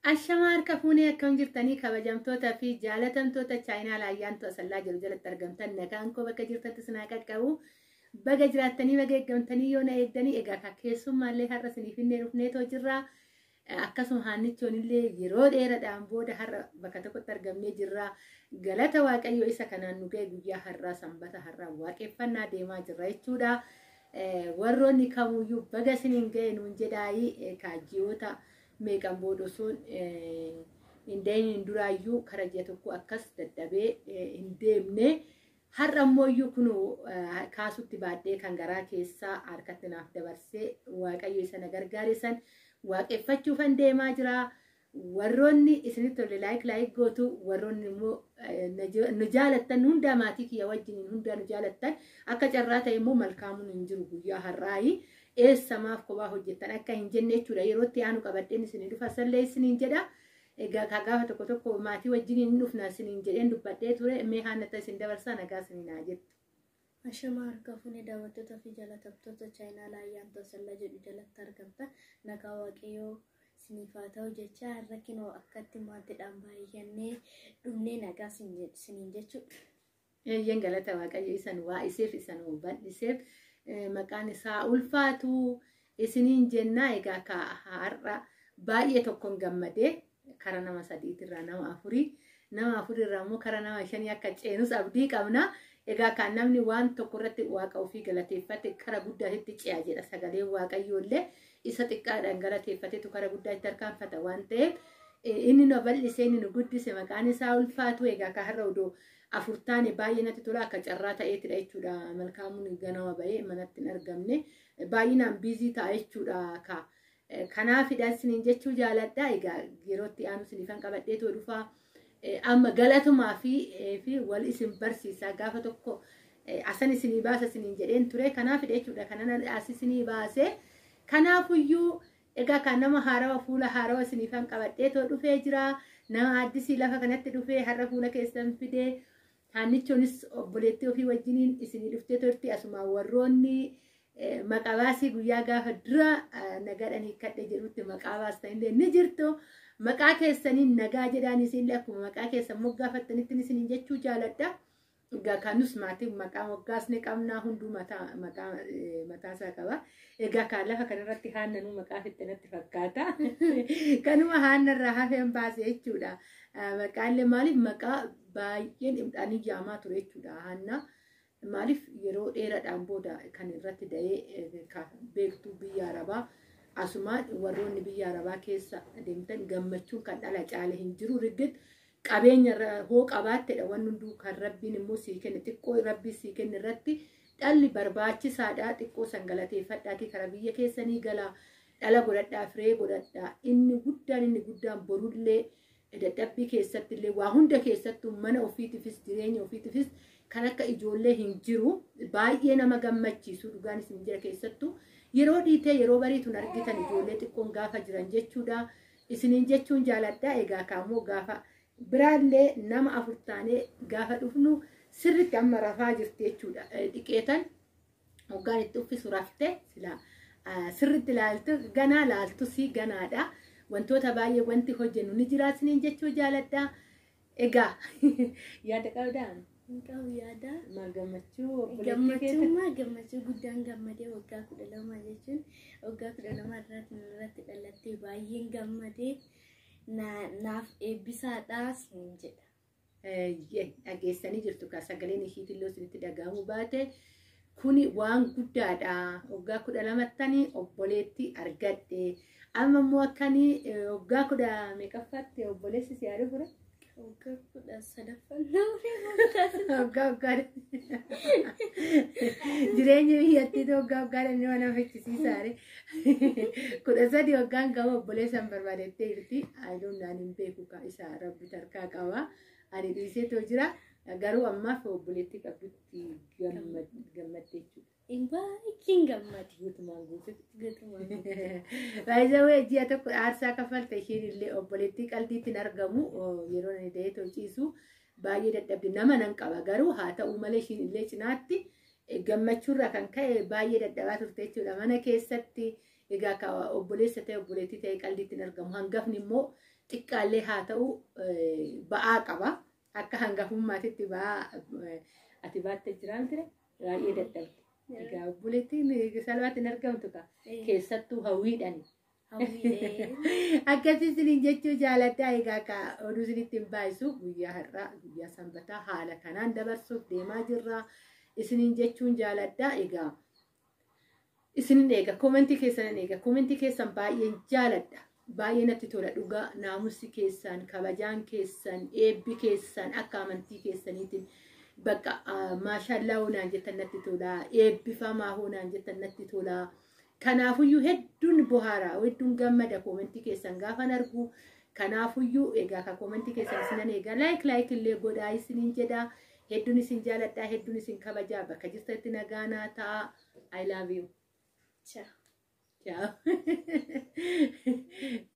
Ashamaa harka fuunee akkam jirtanii kabajamtoota fi jaalatamtoota chaayinaa Ayyaantuu Asallaa jiru jalatti argamtan nagaan koo bakka jirtanitti isin haa qaqqabu. Baga jiraattanii baga eeggamtanii yoo na eegdanii egaa keessummaallee har'a isiniif hin dhufneetoo jirra. Akkasuma haannichoon illee yeroo dheeraadhaan booda har'a bakka tokkotti argamnee jirra. Galata Waaqayyoo isa kanaan nu ga'e guyyaa har'aa sanbata har'aa waaqeffannaa deemaa jirra jechuudha. Warroonni kamuyyuu baga isiniin ga'e nuun jedhaayii kaajjiyoota meeqan booda osoon hin deemin duraayyuu kara ji'a tokko akkas dadhabee hin deemne. Har'a ammoo kun kaasutti baadhee kan garaa keessaa harkatti naaf dabarsee Waaqayyo isa na gargaare san waaqeffachuufan deemaa jira. Warroonni isinitti tole like like gootu, warroonni immoo nu jaalattan hundaa maatii kiyya wajjin hundaa nu jaalattan akka carraa ta'e immoo malkaamuun hin jiru guyyaa har'aayi. Eessamaaf kophaa hojjettan akka hin jenne jechuudha. Yeroo itti aanu qabadheen isinii dhufa sallee isiniin jedha. Egaa gaafa tokko tokko maatii wajjin hin dhufna isiniin jedheen dubbadhee ture. Mee haannata isin dabarsaa nagaa isiniin haa jettu. Ashamaa harka fuunee daawwattoota fi jaalatamtoota chaayinaa Ayyaantuu Asallaa jedhu jalatti argamtan nagaa Waaqayyoo isiniif haa ta'u jecha har'a kinoo akkatti maatiidhaan baay'annee dhumnee nagaa isiniin jechuudha. Eeyyeen galata Waaqayyo isan waa iseef isan bal'iseef maqaan isaa ulfaatu isiniin jennaa. Egaa ka har'a baay'ee tokkoon gammadee kara nama sadiitirraa nama afurii nama afurirraa immoo kara nama shanii akka ceenus abdii qabna. Egaa kan namni waan tokko irratti waaqa ofii galateeffate kara guddaatti ce'a jedha sagaleen Waaqayyoollee isa xiqqaadhaan galateeffatetu kara guddaatti harkaanfata waan ta'eef inni nu bal'ise inni nu guddise maqaan isaa ulfaatu. Egaa ka har'a odoo afur taane baay'ee natti tola akka carraa ta'eetidha jechuudha. Malkaamuun ganama ba'ee manatti hin argamne baay'inaan busy ta'a jechuudha. Ka kanaafidha isiniin jechuu jaaladha. Egaa yerootti aanu isiniifan qabadheetoo dhufaa. Amma galatumaa fi wal isin barsiisaa gaafa tokko asan isinii baasa isiniin jedheen ture. Kanaafidha jechuudha kanan as isinii baase. Kanaafuyyuu egaa kan nama haarawa fuula haarawa isiniifan qabadheetoo dhufee jira. Nama addisii lafa kanatti dhufee har'a fuula keessan fidee haannichoonis obboleettii ofii wajjiniin isinii dhuftee turte. Asuma warroonni maqaa baasii guyyaa gaafa dura nagaadhaan hiikkadhe jedhutti maqaa baastanillee ni jirtu. Maqaa keessaniin nagaa jedhaan isinillee akkuma maqaa keessan moggaafattanitti isiniin jechuu jaaladha. Egaa kanus maatiin maqaa moggaasne qabnaa hunduu maqaa mataasaa qaba. Egaa kan lafa kanarratti haannanuu maqaa fixxe natti fakkaata. Kanuma haannarraa hafeen baase jechuudha. Maqaallee maaliif maqaa baay'een ani yaamaa ture jechuudha haanna. Maaliif yeroo dheeraadhaan booda kan irratti da'ee beektuu biyya Arabaa asumaan warroonni biyya Arabaa keessa deemtan gammachuun kan dhala caale hin jiru. Riggit qabeenya hoo qabaattedha wanni hunduu kan rabbiin immoo sii kenne xiqqoo rabbii sii kenne irratti dhalli barbaachisaadha. Xiqqoo san galateeffadhaatii karaa biyya keessanii galaa dhala godhadhaa firee godhadhaa. Inni guddaan borullee dadhabbii keessatti illee waa hunda keessattuu mana ofiitifis jireenya ofiitifis kan akka ijoollee hin jiru. Baay'ee nama gammachiisu dhugaan isin jira keessattuu yeroo dhiitee yeroo bariituun argitan ijoollee xiqqoon gaafa jiran jechuudha. Isiniin jechuun jaaladha. Egaa kaammoo gaafa biraallee nama afur taanee gaafa dhufnu sirriitti amma rafaa jirti jechuudha. Dhiqeetan hoggaan itti uffisu raftee sila sirriitti laaltu ganaa laaltu si ganaadha. Wantoota baay'ee wanti hojjennu ni jira isiniin jechuu jaaladha. Egaa yaada qabdaa? Hin qabu yaada. Maal gammachuu obboleettii keessa? Gammachummaa gammachuu guddaan gammadee waggaa 12 jechuun waggaa 12 irratti dhalattee baay'een gammadee naaf eebbisaadha isiniin jedha. Dhageessanii jirtu kan sagaleen ishiitillee isinitti dhaga'amuu baate kuni waan guddaadha. Waggaa 12ttanii obboleettii argadhe. Amma immoo akkanii waggaa kudha meeqaffaatti obboleessi si yaadu fure? Waggaa 13ffaa. Waggaa jireenya biyyattiitu waggaa waggaadhaan nama nama fichisiisaare. 13 waggaan qaba obboleessan barbaadettee jirti. Ayidoon naan hin beeku isa rabbi tarkaa qaba. Ani dhiiseetoo jira. Garuu ammaaf obboleettii qabdutti gammadde jechuudha. Baay'een gammade. Guutumaan guututti. Guutumaan guututti. Baay'ee ji'a tokko aarsaa kaffalte isheen illee obboleettii qalbiitti hin argamu yeroo ani da'ee tolchiisu baay'ee dadhabde nama nan qaba garuu haa ta'u malee isheen illee cinaatti gammachuurraa kan ka'e baay'ee dadhabaa turte jechuudha. Mana keessatti egaa obboleessa ta'e obboleettii ta'e qalbiitti hin argamu. Hangafni immoo Xiqqaallee haa ta'u ba'aa qaba. Akka hangafummaatitti ba'aa ati baattee jiraan ture baay'ee dadhabde. Egaa obboleettiin salphaatti hin argamtu ka keessattuu hawwiidhaan. Akkasii isiniin jechuu jaaladha. Egaa ka oduu isinitti hin baay'isu guyyaa har'aa guyyaa sanbataa haala kanaan dabarsuuf deemaa jirra. Isiniin jechuun jaaladha. Egaa isinin eega koomentii keessan eega koomentii keessan baay'een jaaladha. Baay'ee natti tola dhugaa naamusi keessan kabajaan keessan eebbi keessan akka amantii keessaniitiin bakka maashaallaa hoonaan jettan natti tola eebbifamaa hoonaan jettan natti tola. Kanaafuyyuu hedduun bohaara hedduun gammada koomentii keessan gaafan argu. Kanaafuyyuu egaa ka koomentii keessan isinan egaa like like illee godhaa isiniin jedha. Hedduun isin jaaladha hedduun isin kabajaa bakka jirtanitti nagaa naa ta'a. I love you. Ciao. Ciao.